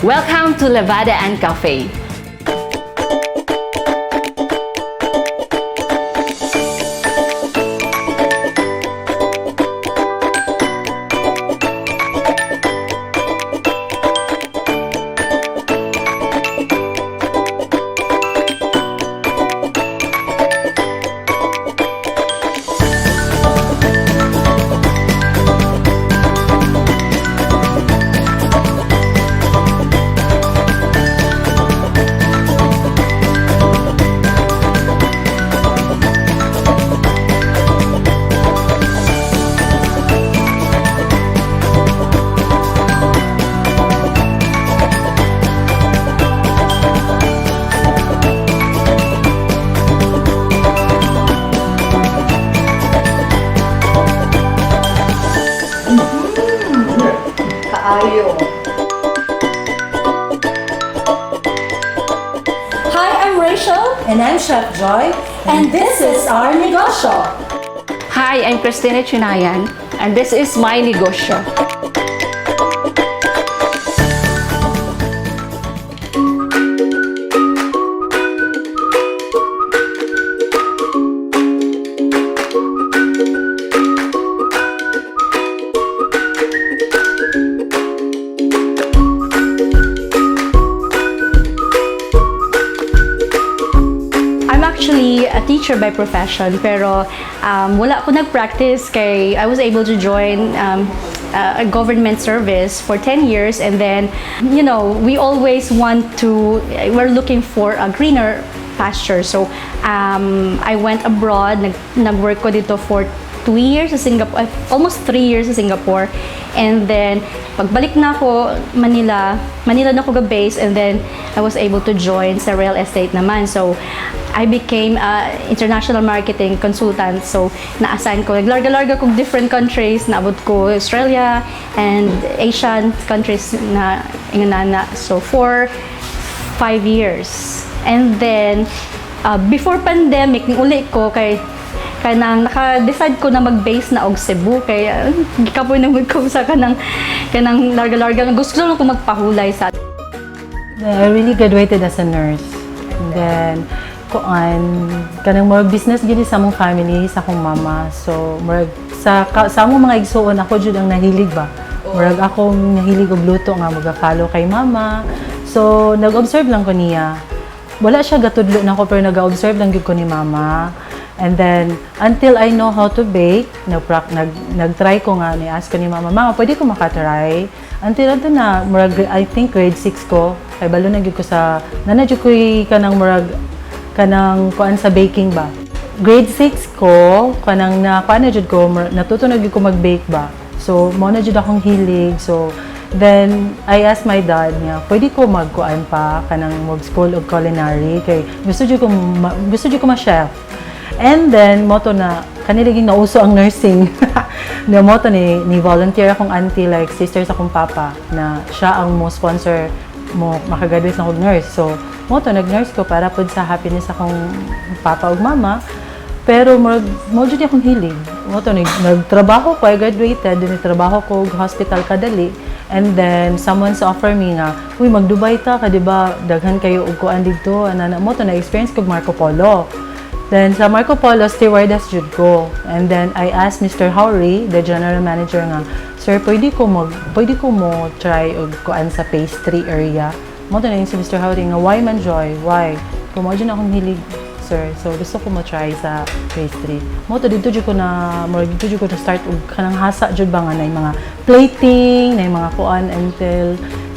Welcome to Levada and Cafe. Kaayo. Hi, I'm Rachel. And I'm Chef Joy, and this is our negosyo. Hi, I'm Christina Chinayan, and this is my negosyo. I'm actually a teacher by profession, pero wala ko nag-practice kay I was able to join a government service for 10 years, and then, we always want to, we're looking for a greener pasture. So, I went abroad, nag-work ko dito for 2 years sa Singapore, almost 3 years sa Singapore. And then, pagbalik na ako, Manila, Manila na ako ga-base, and then I was able to join sa real estate naman. So, I became a international marketing consultant. So, na-assign ko, naglarga-larga ko different countries, naabot ko Australia and Asian countries na inganana. So, for 5 years. And then, before pandemic, uli ko kay kanang naka-decide ko na mag-base na og Cebu kay gikapoy na ko sa kanang larga-larga. Gusto lang ko magpahulay sa I really graduated as a nurse. And then, kuan, kanang more business gid sa among family, sa akong mama. So, murag sa among mga igsuon ako jud ang nahilig ba. Murag akong nahilig og luto nga maga-follow kay mama. So, nag-observe lang ko niya. Wala siya gatudlo nako pero nag-observe lang gyud ko ni mama. And then, until I know how to bake, nag-try ko nga, ni-ask ko ni mama, "Mama, pwede ko makatry?" Until ato na, murag, I think grade 6 ko, kay balo na gyud ko sa, nana jud ko'y kanang murag, kanang kuan sa baking ba. Grade 6 ko, kanang na, kuan na jud ko, natuto na gyud ko mag-bake ba. So, mo na jud akong hilig. So, then, I asked my dad niya, pwede ko magkuan pa kanang mag-school of culinary kay gusto jud ko ma-chef. And then mo to na kaniliging nauso ang nursing. Na mo to ni volunteer akong auntie, like sister sa akong papa, na siya ang mo sponsor mo makagraduate na akong nurse. So mo to nag-nurse ko para pud sa happiness akong papa ug mama. Pero murag mo jud akong hilig. Mo to nagtrabaho ko, I graduated, then trabaho ko og hospital kadali. And then someone's offer me nga, "Uy, mag-Dubai ta ka, di ba? Daghan kayo og kuan didto." Ana mo to na experience kog Marco Polo. Then sa Marco Polo, stewardess jud ko. And then I asked Mr. Howry, the general manager nga, "Sir, pwede ko mo try og kuan sa pastry area?" Mo to na yung si Mr. Howry nga, "Why man, Joy? Why?" Kung mo jud akong hilig, sir. So gusto ko mo try sa pastry. Mo to dito jud ko na mo dito jud ko na start og kanang hasa jud ba nga na mga plating, na mga kuan until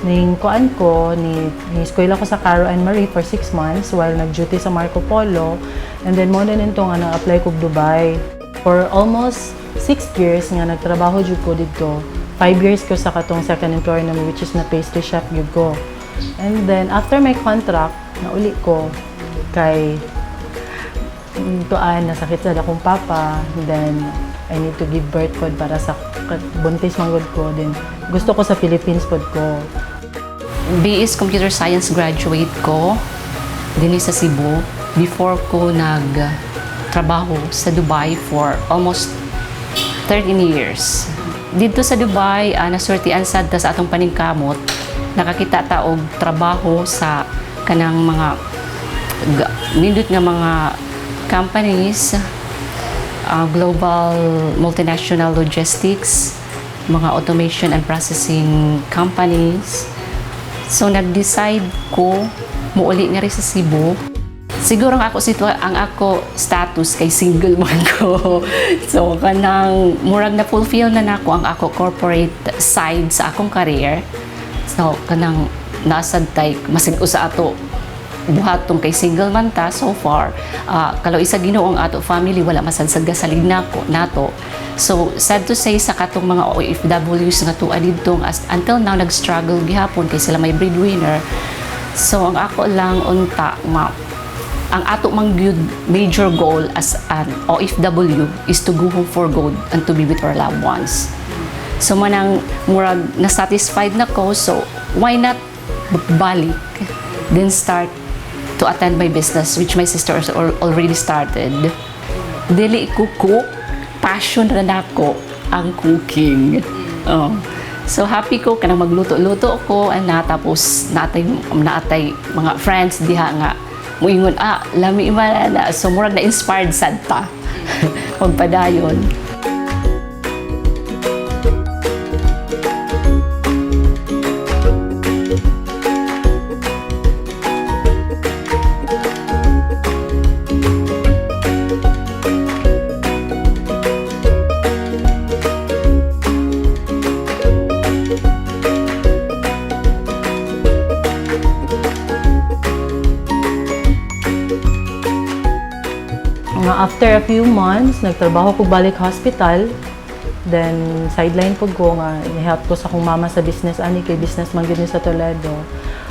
ning kuan ko ni eskwela ko sa Caro and Marie for 6 months while nag-duty sa Marco Polo, and then mo na nito nga na-apply ko Dubai for almost 6 years nga nagtrabaho jud ko didto. 5 years ko sa katong second employer namo, which is na pastry chef jud ko. And then after my contract, nauli ko kay tuan nasakit sa akong papa. Then I need to give birth pod para sa buntis man gud ko. Then gusto ko sa Philippines pod ko. BS Computer Science graduate ko dinhi sa Cebu before ko nagtrabaho sa Dubai for almost 13 years. Dito sa Dubai, naswertian sad ta sa atong paningkamot Nakakita ta og trabaho sa kanang mga nindot nga mga companies, global multinational logistics, mga automation and processing companies. So nag-decide ko muuli nga rin sa Cebu. Siguro ang ako status kay single man ko. So kanang murag na fulfill na nako ang ako corporate side sa akong career. So kanang nasad tay masig usa ato buhaton kay single man ta so far. Kaloy sa Ginoo, ang ato family wala masadsad salig nako nato. So sad to say, sa katong mga OFWs nga tuwa didto as until now nag-struggle gihapon kay sila may breadwinner. So ang ako lang unta nga ang ato mang gyud major goal as an OFW is to go home for good and to be with our loved ones. So manang murag na-satisfied na ko, so why not balik then start to attend my business, which my sister has already started. Dili ko cook, passion ra nako ang cooking. Oh. So happy ko kanang magluto-luto ko ana, tapos naatay mga friends diha nga muingon, "Ah, lami man na." So murag na inspired sad ta magpadayon. Nga after a few months, nagtrabaho ko balik hospital. Then, sideline po ko nga, ni-help ko sa akong mama sa business ani kay business man gyud ni sa Toledo.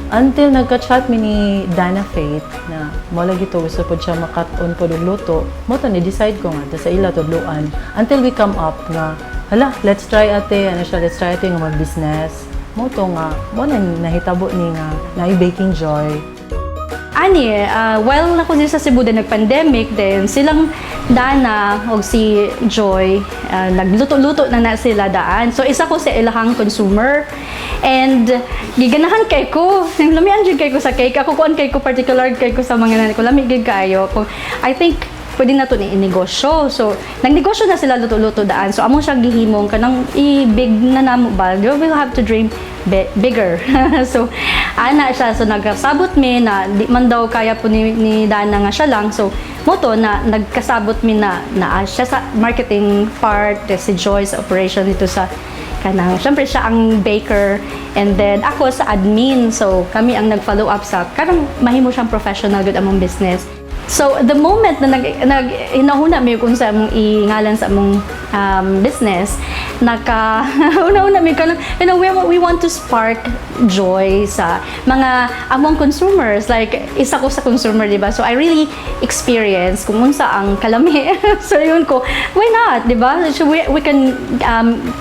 Until nagka-chat mi ni Dana Faith na mo lagi to gusto pod siya makat-on pod og luto. Mo to ni decide ko nga to sa ila tudluan. Until we come up nga, "Hala, let's try ate," ano siya, "let's try ate nga mag-business." Mo to nga, mo na nahitabo ni nga na Baking Joy. Ani, while ako din sa Cebu din nag-pandemic then silang Dana o si Joy, nagluto-luto na na sila daan. So isa ko sa ilahang consumer. And giganahan kay ko. Lamian jud kay ko sa cake. Ako kuan kay ko, particular kay ko sa mga nanay ko. Lami gid kaayo ko. I think pwede na to ni negosyo. So, nagnegosyo na sila luto-luto daan. So, amo siyang gihimong kanang i-big na namo ba. You will have to dream bigger. So, ana siya. So, nagkasabot mi na di man daw kaya po ni Dana nga siya lang. So, mo to na nagkasabot mi na na siya sa marketing part, eh, si Joy sa operation dito sa kanang syempre siya ang baker and then ako sa admin. So kami ang nag-follow up sa kanang mahimo siyang professional good among business. So the moment na nag hinahuna mi kung sa among ingalan sa among business, naka una-una mi kanang we want to spark joy sa mga among consumers. Like isa ko sa consumer, di ba? So I really experience kung unsa ang kalami. So yun ko, why not, di ba? So we can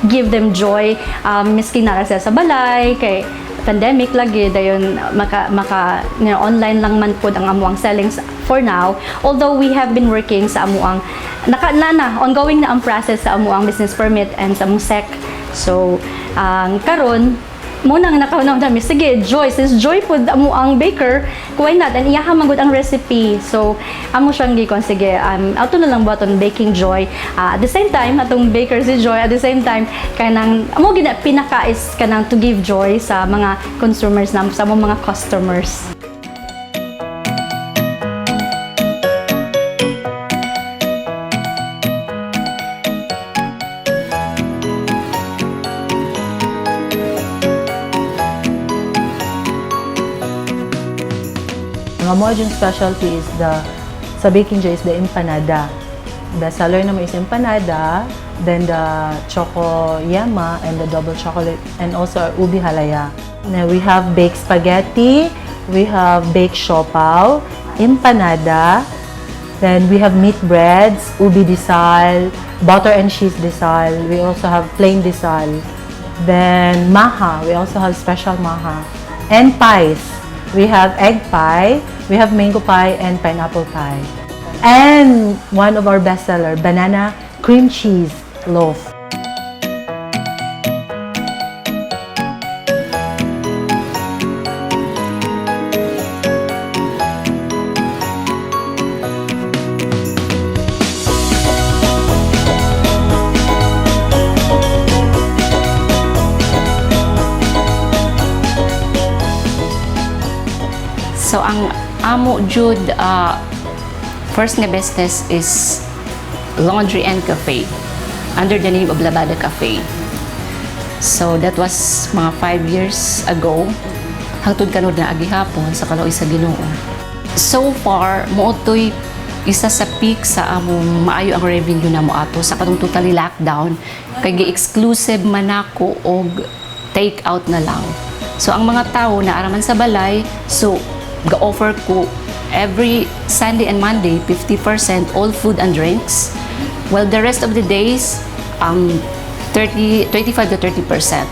give them joy miski naa sila sa balay kay pandemic lagi, dayon maka online lang man pod ang amuang sellings for now, although we have been working sa amuang naka na ongoing na ang process sa amuang business permit and sa among SEC. So ang karon mo nang nakauna nami, sige, Joy, since Joy pod amo ang baker, why not, and iyaha man gud ang recipe. So amo siyang gikon, sige, ato na lang ba aton Baking Joy. Ah, at the same time atong baker si Joy, at the same time kanang amo gina pinaka is kanang to give joy sa mga consumers na sa among mga customers. Ang amo yung specialty is the sa Baking Joy is the empanada. Best seller naman is empanada, then the choco yema and the double chocolate and also our ubi halaya. Now we have baked spaghetti, we have baked siopao, empanada, then we have meat breads, ubi desal, butter and cheese desal. We also have plain desal. Then maha, we also have special maha. And pies. We have egg pie, we have mango pie, and pineapple pie. And one of our bestseller, banana cream cheese loaf. So ang amo jud first nga business is laundry and cafe under the name of Labada Cafe. So that was mga 5 years ago. Hangtod karon naa gihapon sa kaluoy sa Ginoo. So far, mao to'y isa sa peak sa among maayo ang revenue namo ato sa katong totally lockdown kay gi-exclusive man nako og take out na lang. So ang mga tao naa ra man sa balay, so ga-offer ko every Sunday and Monday 50% all food and drinks. While the rest of the days 30, 25 to 30%.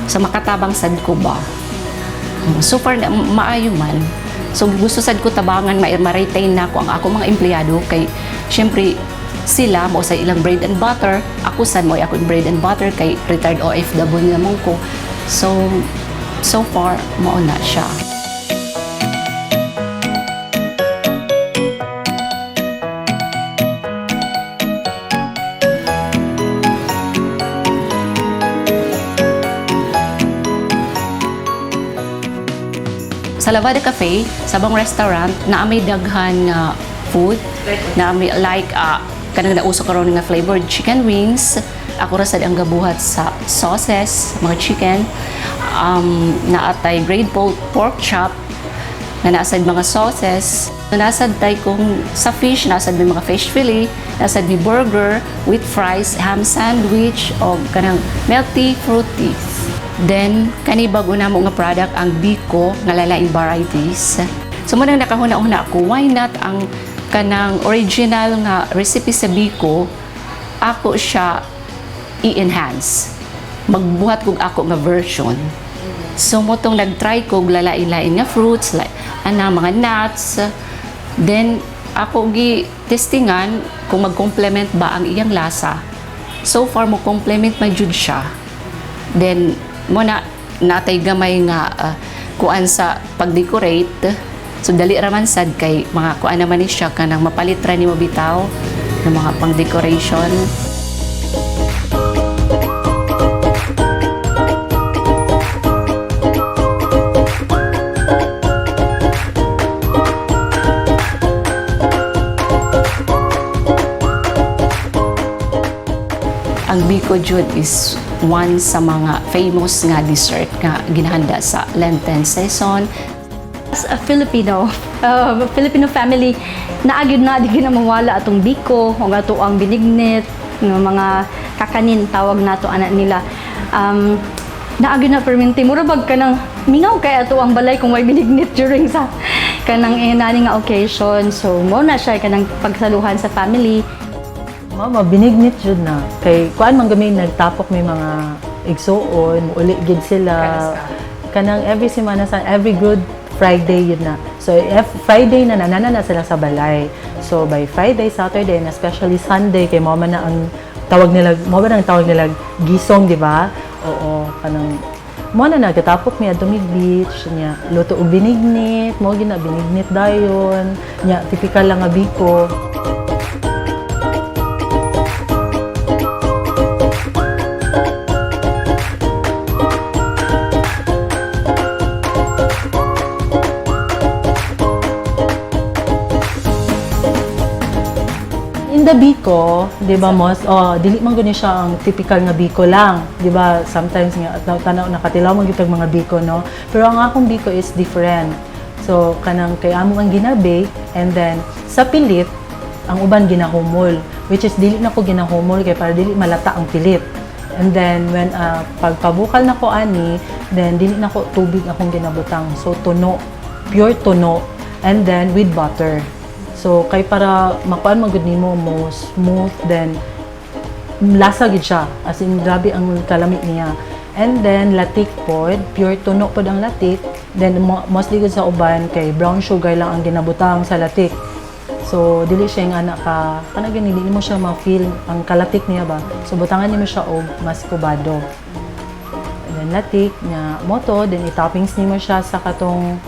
So makatabang sad ko ba? So far maayo man. So gusto sad ko tabangan ma-retain nako ang ako mga empleyado kay syempre sila mao sa ilang bread and butter, ako sad mao ako bread and butter kay retired OFW naman ko. So so far mao na siya. Sa Lavada Cafe, sa bang restaurant, naa may daghan nga food, naa may like kanang nauso karon nga flavored chicken wings. Ako ra sad ang gabuhat sa sauces, mga chicken. Naa tay grade pork chop nga naa sad mga sauces. Naa sad tay kung sa fish, naa sad may mga fish fillet, naa sad may burger with fries, ham sandwich, o kanang milk tea, fruit teas. Then, kani bago namo nga product ang Biko nga lalaing varieties. So mao nang nakahuna-huna ako, why not ang kanang original nga recipe sa Biko, ako siya i-enhance. Magbuhat kog ako nga version. So mao tong nag-try kog lalain-lain nga fruits like ana mga nuts. Then ako gi testingan kung mag-complement ba ang iyang lasa. So far mo complement man jud siya. Then mao na natay gamay nga kuan sa pag-decorate. So dali ra man sad kay mga kuan naman ni siya kanang mapalit ra nimo bitaw ng mga pang-decoration. Ang Biko jud is one sa mga famous nga dessert nga ginahanda sa Lenten season. As a Filipino family, naa gyud na di gyud na mawala atong biko o ato ang binignit, nga mga kakanin tawag nato ana nila. Naa gyud na perminti mura bag kanang mingaw kay ato ang balay kung may binignit during sa kanang inani nga occasion. So mao na siya kanang pagsaluhan sa family. Mama, binignit jud na. Kay kuan man gami nagtapok may mga igsuon, uli gid sila. Kanang every semana sa every Good Friday yun na. So if Friday na nanana na sila sa balay. So by Friday, Saturday, and especially Sunday kay mama na ang tawag nila, mao na ang tawag nila gisong, di ba? Oo, kanang mao na nagatapok mi adto mig beach nya luto og binignit, mao gyud na binignit dayon nya, typical lang nga biko. In the biko, di ba, mos, oh, dili man guni siya ang typical nga biko lang, di ba? Sometimes nga tanaw nakatilaw man gyud tag mga biko, no? Pero ang akong biko is different. So kanang kay amo ang gina-bake and then sa pilit ang uban ginahumol, which is dili na ko ginahumol kay para dili malata ang pilit. And then when pagpabukal na ko ani, then dili na ko tubig akong ginabutang. So tuno, pure tuno and then with butter. So kay para makuan man gud nimo mo smooth, then lasa gid siya. As in grabe ang kalami niya. And then latik pod, pure tuno pod ang latik. Then mostly gud sa uban kay brown sugar lang ang ginabutang sa latik. So dili siya yung anak ka kana gani, dili mo siya ma-feel ang kalatik niya ba. So butangan nimo siya og mascobado. And then latik nya moto, then i-toppings nimo siya sa katong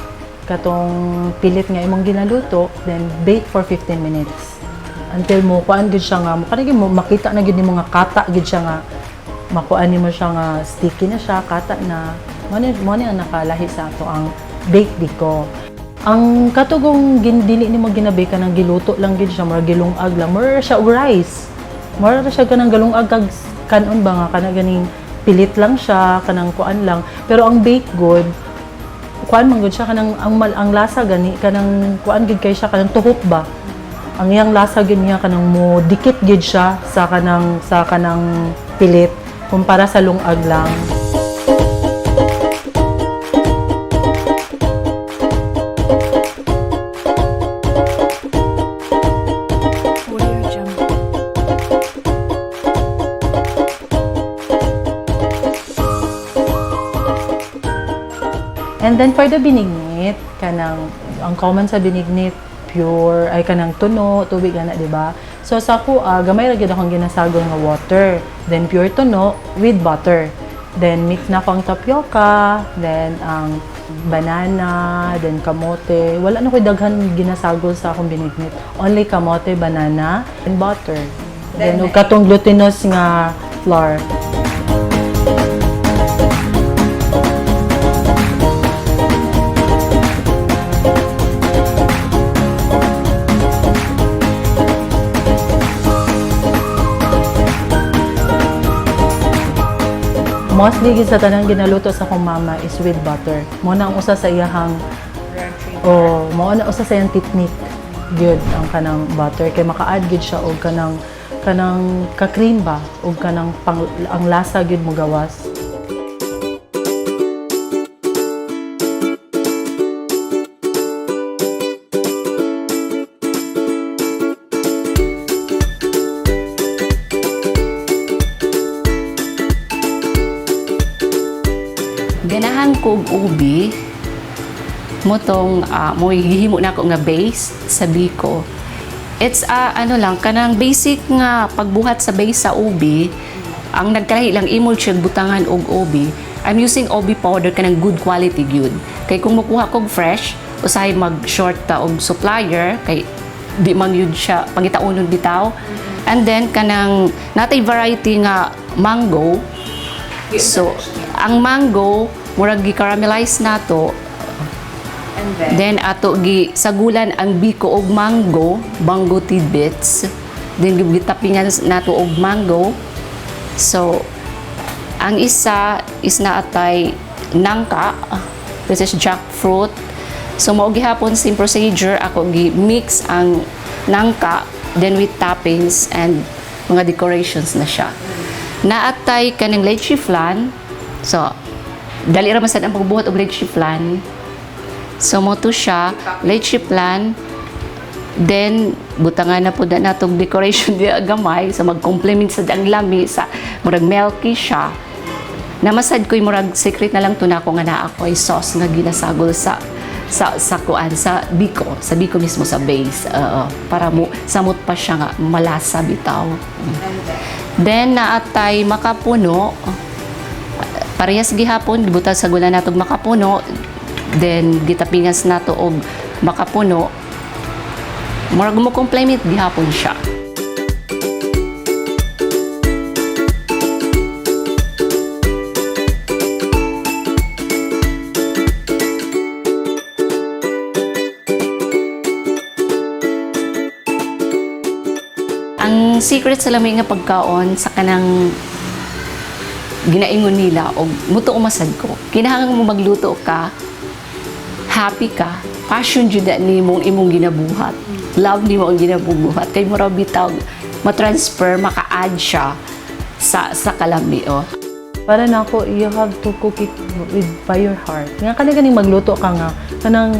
pilit nga imong ginaluto, then bake for 15 minutes until mo kuan gud siya nga mo kanang mo makita na gud nimo nga kata gud siya nga makuan nimo siya nga sticky na siya, kata na. Mo ni ang nakalahi sa ato ang baked biko. Ang katugong dili nimo gina-bake, kanang giluto lang gid siya, murag gilungag lang. Mura siya og rice. Mura ra siya kanang galungag kag kanon ba nga kana ganing pilit lang siya, kanang kuan lang. Pero ang bake good, kuan man gud siya, kanang ang lasa gani kanang kuan gid kay siya, kanang tuhok ba. Ang iyang lasa gid niya kanang mo dikit gid siya sa kanang pilit kumpara sa lungag lang. Audio Jungle. And then for the binignit, kanang ang common sa binignit pure ay kanang tuno, tubig ana, di ba? So sa ako, gamay ra gyud akong ginasagol nga water. Then pure tuno with butter. Then mix na ko ang tapioca, then ang banana, then kamote. Wala na ko'y daghan ginasagol sa akong binignit. Only kamote, banana, and butter. Then ug katong glutinous nga flour. Mostly gid sa tanang ginaluto sa akong mama is with butter. Mo na ang usa sa iyahang, oh, mao na usa sa iyang technique gyud ang kanang butter kay maka-add gyud siya og kanang ka-cream ba og kanang pang, ang lasa gyud mo gawas. Ganahan ko og ubi mo tong mo gihimo na ako nga base sa biko. It's ano lang, kanang basic nga pagbuhat sa base sa ubi. Ang nagkalahi lang, imo siya butangan og ubi. I'm using ubi powder, kanang good quality gyud. Kay kung mokuha kog fresh, usahay mag short ta og supplier kay di man yun siya pangitaunon bitaw. And then kanang natay variety nga mango. So, ang mango, murag gi-caramelize nato. And then, Then ato gi sagulan ang biko og mango, mango tidbits. Then gitapingan nato og mango. So, ang isa is naatay nangka, which is jackfruit. So mao gihapon same procedure, ako gi mix ang nangka then with toppings and mga decorations na siya. Naatay kaning leche flan. So dali ra man sad ang pagbuhat og leche flan. So mo to siya, leche flan. Then butangan na po na natong decoration diya gamay so mag-complement sa ang lami sa murag milky siya. Namasad ko'y murag secret na lang to nako nga naa ako'y sauce nga ginasagol sa kuan sa biko mismo sa base. Oo, para mo samot pa siya nga malasa bitaw. Then naatay makapuno, parehas gihapon gibutan sa gula natog makapuno, then gitapingas nato og makapuno, murag mo complement gihapon siya. Ang secret sa lami nga pagkaon sa kanang ginaingon nila og mutuo masad ko. Kinahanglan mo magluto ka, happy ka, passion jud na nimo ang imong ginabuhat. Love nimo ang ginabuhat kay mura bitaw ma-transfer, maka-add siya sa kalami, oh. Para nako, you have to cook it with by your heart. Nga kana ganing magluto ka nga kanang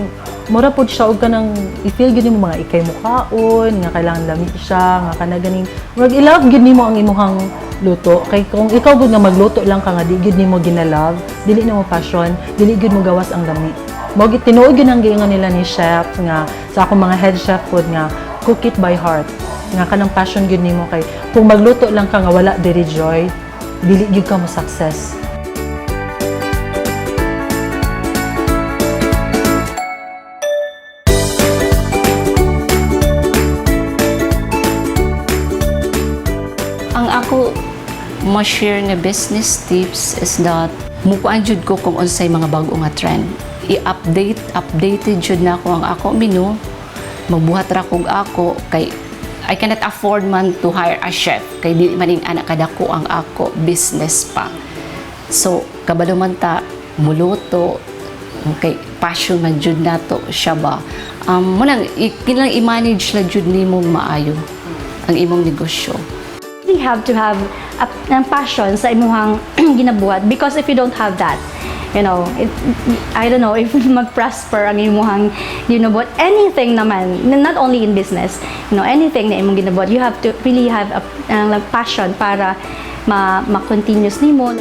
mura pod siya og kanang i-feel gyud nimo mga ikay mukaon nga kailangan lami siya nga kana ganing murag i-love gyud nimo ang imuhang luto. Kay kung ikaw gud nga magluto lang ka nga di gyud nimo gina-love, dili nimo passion, dili gyud mo gawas ang lami. Mao gid tinuod gyud ang giingon nila ni chef nga sa akong mga head chef pod nga cook it by heart, nga kanang passion gyud nimo, kay kung magluto lang ka nga wala diri joy, dili gyud ka mo success. Ang ako ma-share nga business tips is that mukuan jud ko kung unsay mga bag-o nga trend. I-update, updated jud na ako ang ako menu. Magbuhat ra kog ako kay I cannot afford man to hire a chef kay di man ing ana kadako ang ako business pa. So kabalo man ta muluto kay passion man jud nato siya ba. Mo nang kinahanglan i-manage la jud nimo maayo ang imong negosyo. You have to have a passion sa imuhang ginabuhat because if you don't have that, I don't know if mag-prosper ang imuhang ginabuhat. Anything naman, not only in business, anything na imong ginabuhat, you have to really have a like, passion para ma-continuous nimo.